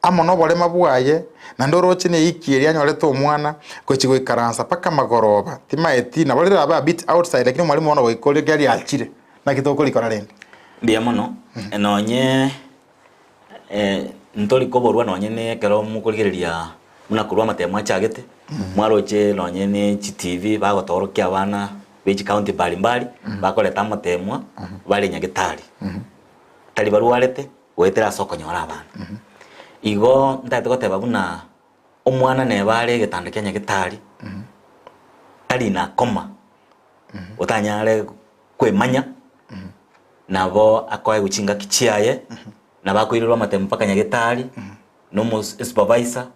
amo noborema bwaye, naende oroche neiki eria anyorete omwana, gochia goikaransa mpaka magoroba, timaeti, nabo rirabe a bit outside lakini omwalimu bono goika oria riachire, naki tokorikora rende? Mbuya mono, nonye. Ntori koborwa nonye ne ekero mokorigereria buna korwa amatemo achagete, mwaroche nonye ne chitivi bagotoorokia abana be chicounty mbari mbari, bakoreta amatemwa bare nyagetari, tari barwarete goetera ase okonyora abana. Igo ntagete goteba buna omwana neba are egetanda kia nyagetari, tari na koma, otanyare kwemanya, nabo akoegwa chingaki chiaye, nabo akoirerwa amatemo mpaka nyagetari, na omo supervisor,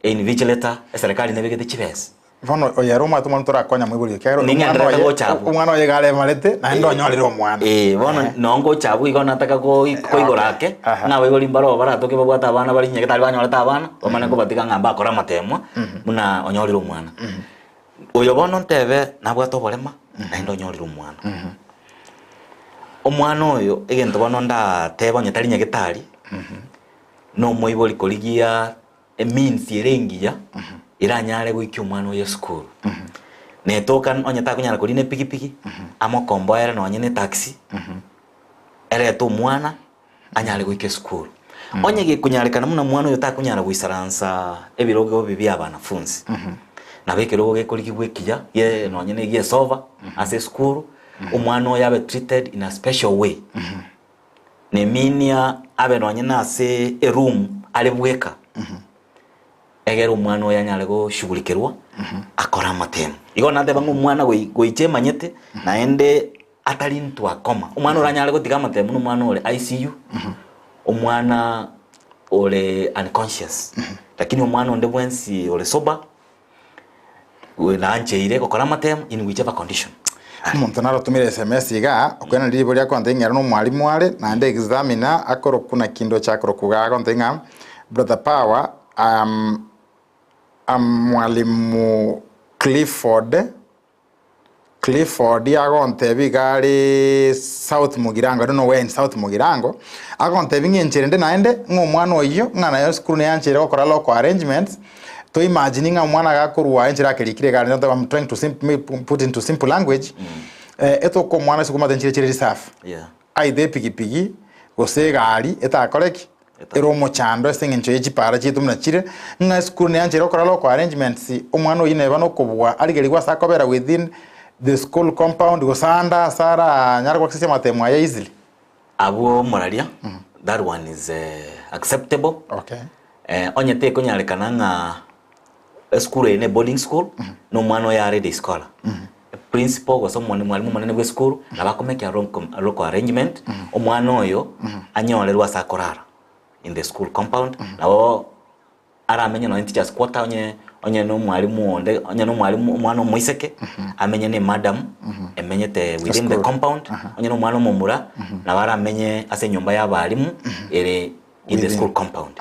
einvigilator, eserekari nebegete chibesa. Bono oyo ere omwate omwana torakonya moibori ekiagera omwana Ning'enderete oye gocha abwo. omwana oye iga aremarete naende onyorire omwana. Eh, bono Ehe. noo ngocha abwo igo nataka koi- koigora ake, Aha. ng'a abaibori mbaro baratoke babwate abana bare nyagetari banyorete abana, bamanye kobatiga ng'a mbakore amatemwa, buna onyorire omwana. Oyo bono ntebe nabwate oborema, naende onyorire omwana. Omwana oyo egento bono ndatebe onye tari nyagetari, na omoibori korigia emeans ere engiya eranyare goikia omwana oye esukuru. Netoka onye takonyara korina epikipiki, amokomboere nonye na etaxi, erete omwana anyare goika esukuru. Onye gekonyarekana buna omwana oyo takonyara goisaransa ebirogo ebi bia abanafunzi, nabo ekerogo gekorigigwa ekiya gie nonye na egie esofa ase esukuru, omwana oyo abe treated in a special way. Neminia abe nonye na ase eroom are bweka, egere omwana oyo anyare goshughulikerwa akore amatemo. Igo nateba ng'a omwana goi goicha emanyete naende atari intwe akoma. Omwana oranyare gotiga amatemo na omwana ore ICU, omwana ore unconscious. Lakini omwana onde bwensi ore sober, nancheire gokora amatemo in whichever condition. Omonto narotumire sms igaa, okoenana ribo ria kontebia ng'a ere nomwalimu are, naende examiner akorokwa naki ndoche akorokwa igaa agontebia ng'a brother power am am mwalimu Clifford, Clifford agontebia iga are South Mugirango, I don't know where in South Mugirango, agontebia ng'a enchera ende naende ng'a omwana oyio ng'a naye esukuru neyancheire gokora local arrangements, To imagine ng'a omwana gakorwa enchera akerikire iga are, I'm trying to sim put into simple language, eh, etoka omwana ase komata enchera echire reserve. Yeah. Either epigipigi, gose egari, etakore ki? Eta- Ere omochando ase eng'encho ye chipara chiaito buna chire, ng'a esukuru neyancheire gokora local arrangements, omwana oyio neba nokobua arigerigwe ase akobera within the school compound gose ande ase aranyare goaccess amatemo aye easily. Abwo omoraria, that one is acceptable. Okay. Onye tekonyarekana ng'a esukuru eye ne boarding school, na omwana oyo are day scholar, principal gose omone mwalimu omonene bwa esukuru, nabo akomake a local arrangement, omwana oyo anyorerwe ase akorara in the school compound, nabo aramenye nonye teachers quarter onye onye na omwalimu onde onye na omwalimu omwana omoiseke, amenye na emadam emenyete within the Esukuru. compound, onye na omwana omomura, nabo aramenye ase enyomba ya abalimu ere in the Within. school compound.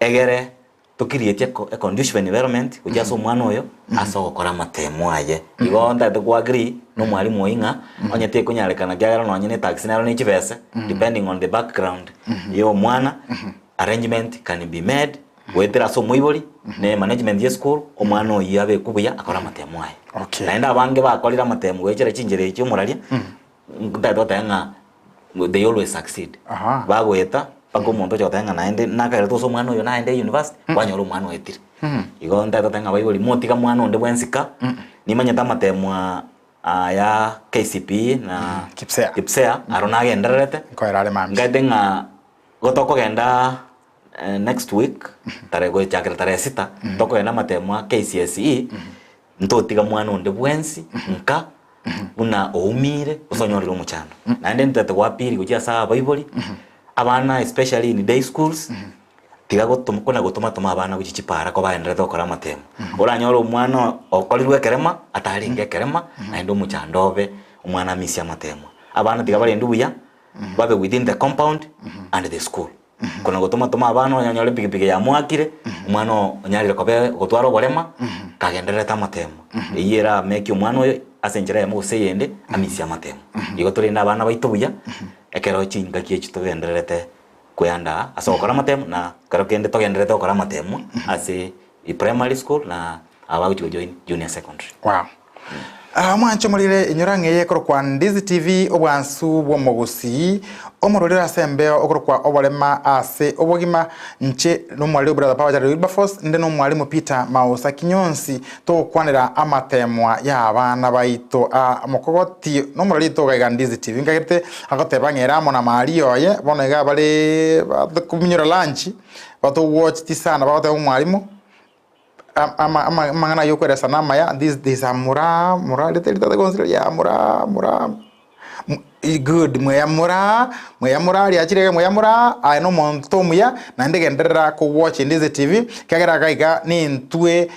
Egere tokirieti eco a conducive environment gochia ase omwana oyo ase ogokora amatemo aye. Igo ntagete ko agree na omwalimu oyio ng'a onye tekonyarekana ekiagera nonye na etaxi nero ne chibese depending on the background ya omwana, arrangement can be made goetera ase omoibori ne management ya esukuru omwana oyio abekwe buya akore amatemo aye. Okay. Naende abange bakorire amatemo goechera chinchera echio omoraria, ntagete goteba ng'a they always succeed. Aha. Bagoeta mpaka omonto ocha goteba ng'a naende nakagerete ase omwana oyo naende university, kwanyora omwana oetire. Igo ntagete goteba ng'a abaibori motiga mwana onde bwensi ka, nimanyete amatemo aa aya KCPE na KPSEA. KPSEA aro nagendererete, Nkoera are mambia. nkaete ng'a igo tokogenda next week tarehe gochakera tarehe sita, tokogenda amatemo a KCSE, Ntotiga mwana onde bwensi nka buna oumire gose onyorire omochando. Naende ntete goappeal gochia ase abaibori, abana especially in day schools, tiga gotom kona gotoma toma abana gochia chipara kobaenderete gokora amatemo. Oranyore omwana okorirwe ekerema, atarenge ekerema, naende omochando obe omwana amisie amatemo. Abana tiga barendwe buya, babe within the compound and the school. Kona gotoma toma abana onyore epikipiki yamoakire, omwana oo onyarire koba gotwara oborema, kagendererete amatemo. Eyio erameke omwana oyo ase enchera eyemo gose eyende, amisie amatemo. Igo torende abana baito buya, ekero chingaki echi togendererete koyanda ase ogokora amatemo na ekero kende togendererete gokora amatemo ase primary school na aba bagochi gojoin junior secondary. Wow. Ah, mwanche omorire inyora ng'eye ekorokwa Ndizi TV obwansu bw'omogusii omororero ase embeo okorokwa oborema ase obogima nche nomwariri brother Power Jared Wilberforce nde nomwarimu Peter Mausa Kinyonsi togokwanera amatemwa ya abana baito ah, mokogoti nomorori iga Ndizi TV nkagerete agoteba ng'era amo na Maria oye bono iga bare bakominyora lunch batogwocheti sana bagoteba omwarimu amang'ana ayio okweresa namaya this this a mura mura rite ritata gonsi riria mura mura good mweya mura mweya mura riachire iga mweya mura aye na omonto omuya naende genderera kowatch Ndizi TV ekiagera iga iga nintwe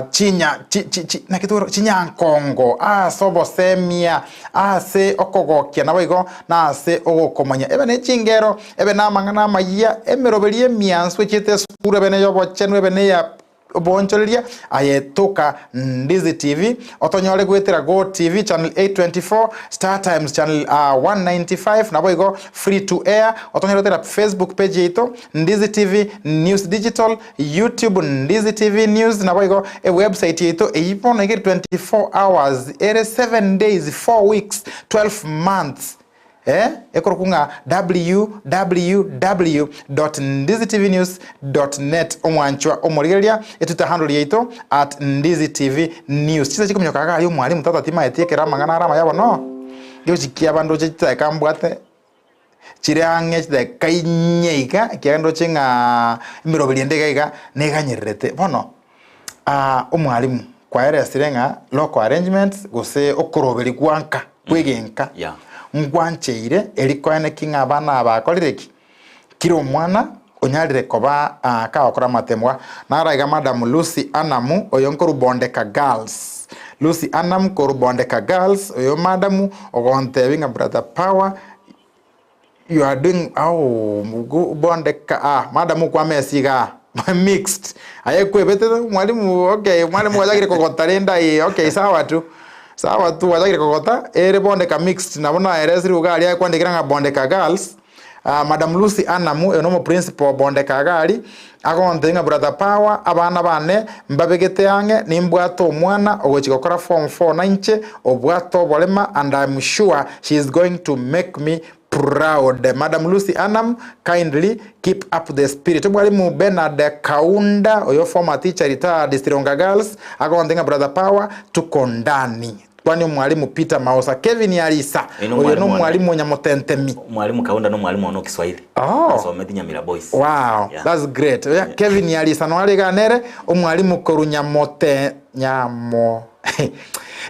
chinya chi chi chi naki tokoroka chinyankongo ase obosemia ase okogokia naboigo na ase ogokomanya ebe ne chingero ebe na amang'ana amayia emeroberi emiansu echiete esukuru ebe neya obochenu ebe neya oboonchoreria aye toka Ndizi TV otonyore goetera Go TV channel 824 Star Times channel 195 naboigo free to air otonyore goetera Facebook page yaito Ndizi TV News Digital YouTube Ndizi TV News naboigo ewebsite yaito eyio bono iga ere 24 hours ere 7 days 4 weeks 12 months eh, ekorokwa ng'a www ndizitvnews net omwanchwa omorigereria etwitter handle yaito at ndizi tv news chisa chikominyoka iga aria omwalimu tata timaeti ekero amang'ana are amaya bono ngegochikia abanto oche chidakika mbwate chire ang'e chidakika inye iga ekiagera ndoche ng'a emeroberi ende iga iga neganyererete. Bono omwalimu kwaeresire ng'a local arrangements gose okoroberi gwa nka kwegenka Yeah. ngwancheire eri koeneki ng'a abana aba bakorire ki? Kira omwana onyarire koba kagokora amatemwa. Naro iga Madam Lucy Anamu oyo nkorwa Bondeka Girls. Lucy Anamu korwa Bondeka Girls oyo madam ogontebia ng'a brother Power you are doing oh Bondeka ah madam okwamesi igaa mixed aye kwebete mwalimu okay mwalimu gwachakire kogota rende aye okay sawa tu sawa tu gwachakire kogota ere Bondeka mixed nabo naeresire iga aria akwandikera ng'a Bondeka Girls. Madam Lucy Anamu, oyo nomoprincipo o Bondeka Agari, agontebia ng'a Brother Power, abana bane mbabegete ang'e, nimbwate omwana ogochia gokora form four nainche, obwate oborema and I'm sure she is going to make me proud. Madam Lucy Anam, kindly keep up the spirit. Omwalimu Bernard Kaunda, oyo former teacher retired Sironga Girls, agontebia ng'a Brother Power, tuko ndani. Kwani omwalimu Peter Maosa Kevin Arisa Oyo oyo nomwalimu one. nomwalimu onyamotentemi. Mwalimu Kaunda nomwalimu one o Kiswahili. Oh. Asometi Nyamira Boys. Wow, Yeah. that's great. Oya, Kevin Arisa noare iga nere omwalimu korwa Nyamote Nyamo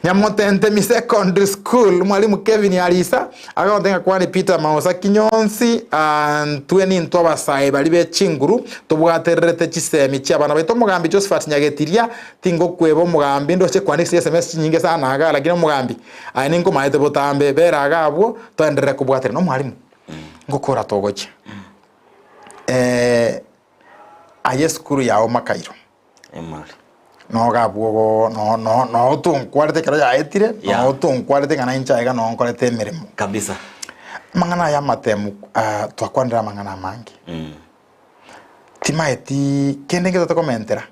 Nyamotentemi Secondary School omwalimu Kevin Arisa agote ng'a kwani Peter Maosa Kinyonsi ah, ntwe nintwe abasae baria be chinguru tobwatererete chisemi chiabana baito omogambi Josephat Nyagetiria Tingokweba omogambi, ndoche kwane ase SMS chinyinge sana iga, lakini omogambi aye ninkomaete botambe, bera iga abwo toenderere kobwaterana. Omwalimu, ngokora togochia aye esukuru yao Makairo, Emari. noga abwo ogo no no no tonkwarete ekero yaetire, Yeah. no tonkwarete ng'a nainche aiga no nkorete emeremo. Kabisa. Amang'ana aya amatemu twakwanire amang'ana amange, timaeti kende nkio tokomentera.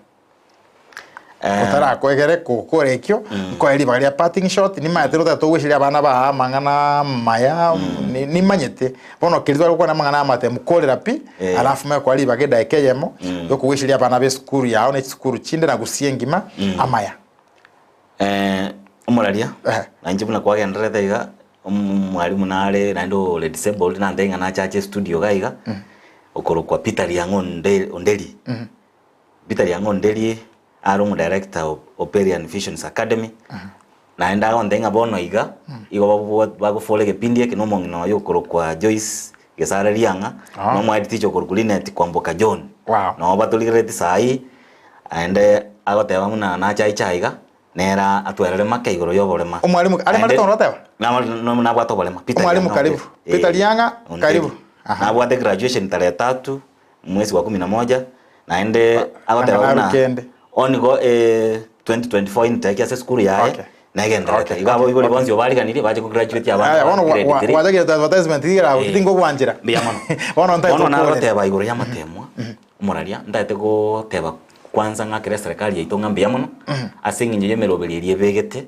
Otarakoegere gokora ekio, nkoe ribaga ria parting shot, nimaete rotari togwesiria abana baa amang'ana amaya, ni- nimanyete. Bono keria tware gokwana amang'ana amatemu korera pi, Eh. alafu manye koa ribaga edaika eyemo, yokogwesiria abana ba esukuru yao na chisukuru chinde na gusii engima, amaya. Omoraria, Eh. nainche buna kwagendererete iga, omwalimu nare naende ore disabled nantebie ng'a nache ache estudio iga iga, okorokwa Peter Riang'o Onde- Onderi. Peter Riang'o-Nderi are omodirector o Operian Visions Academy, naende agontebia ng'a bono iga, igo babwa bagofora egepindi eke na omong'ina oye okorokwa Joyce Gesare Riang'a, Ah. na omohead teacher okorokwa Linet Kwamboka John. Wow. Nabo batorigerereti saii, naende agoteba buna nache aiche aiga, nere atwerere make igoro ya oborema. Omwalimu are Naende- marete oroteba? Nama- nam- nabwate oborema. Peter Omwalimu Riang'a karibu. Onderi. Peter Eh, Riang'a, Onderi. karibu. Aha. Nabwate graduation tarehe tatu mwezi wa kumi na moja naende agoteba Ang'ana buna arukende. onigo eh, 2024 intake ase esukuru yaye Okay. negendererete Okay, igo okay, abaibori okay. bonsi obariganirie bache kograduate abana Aya, ba bono grade three. gwachakire advertisement igera Eh. tingogwanchera Mbuya mono. bono ntaete Bono gokorera. nagoteba igoro y'amatemwa omoraria ntaete goteba kwanza ng'akere eserekari yaito ng'a mbuya mono ase eng'encho y'emeroberi eria ebegete.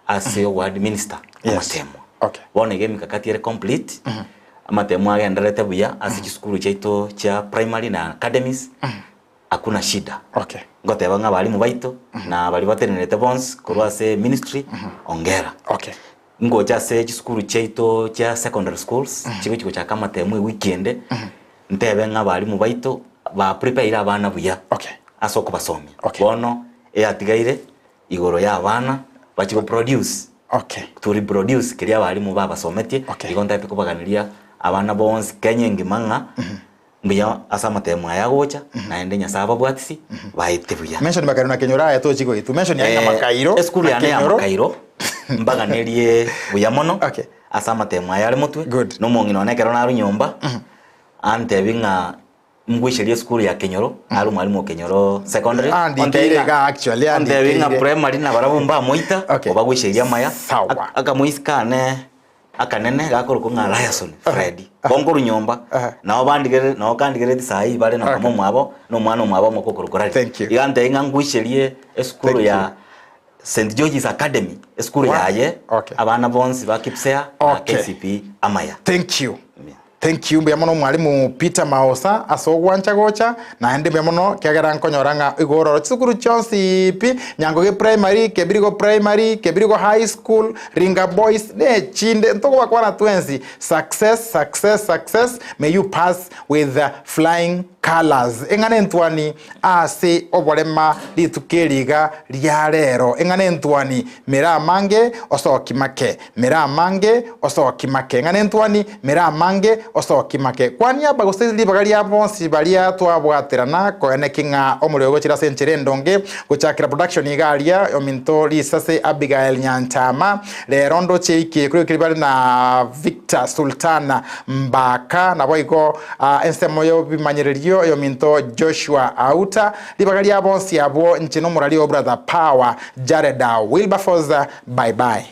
ase ogoadminister Yes. amatemo. Okay. Bono iga emikakati ere complete, amatemo agendererete buya ase chisukuru chiaito chia primary na academies, hakuna shida. Okay. Ngoteba ng'a abalimu baito na baria batenenerete bonsi korwa ase ministry, hongera. Okay. Ngocha ase chisukuru chiaito chia secondary schools, chigochi gochaka amatemo ewiki ende, ntebe ng'a abalimu baito ba prepare abana buya Okay. ase okobasomia. Okay. Bono eyatigaire igoro ya abana bachie go produce Okay. to reproduce keria abalimu babasometie, Okay. igo ntagete kobaganeria abana bonsi Kenya engima ng'a mbuya ase amatemo aya agocha, naende Nyasaye ababwatisi baete buya. Mention Makairo na Kenyoro aye tochi goitwa. Mention yaye ng'a Makairo Esukuru na yane ya Kenyoro. Makairo mbaganerie buya mono Okay. ase amatemo aya are motwe Good. na omong'ina one ekero narwa nyomba antebi ng'a Ngweicherie esukuru ya Kenyoro, are omwalimu o Kenyoro Secondary. Andikeire iga actually, Ontebi ng'a andikeire. primary nabarabwo mbamoita, Okay. obagweicheirie amaya. Sawa. Ak- Akamoisi kane akanene gakorokwa ng'a Ryerson Fred. Bonkorwa nyomba, Aha. nabo bandigerere nabo kandigerereti saii bare na Okay. mama omwabo, na omwana omwabo omoke okorokwa Larry. Thank you. Iga antebia ng'a ngweicherie esukuru Thank ya you. St George's Academy, esukuru Wow. yaye, Okay. abana bonsi ba Kipsea na Okay. KCPE amaya. Thank you. Thank you mbuya mono mwalimu Peter Maosa ase ogwancha gocha naende mbuya mono kiagera nkonyora ng'a igo ororo chisukuru chionsi pi Nyangoge Primary, Kebirigo Primary, Kebirigo High School, Ringa Boys ne chinde ntokobakwana twensi success success success may you pass with flying colours eng'ana entwani Ase oborema rituko eri iga ria rero, eng'ana entwani, mera amange, osoki make, mera amange, osoki make, eng'ana entwani, mera amange, osoki make. Kwania gose ribaga ria bonsi baria twabwaterana koeneki ng'a omorero ogochire ase enchera endonge gochakera production iga aria ominto risase Abigael Nyanchama rero ndoche iki kuri bare na Victor Sultana Mbaka naboigo Ensemo y'obimanyererio y'ominto Joshua Auta, ribaga ria bonsi abwo inche nomorari o Brother Power Jared Wilberforce. Bye bye.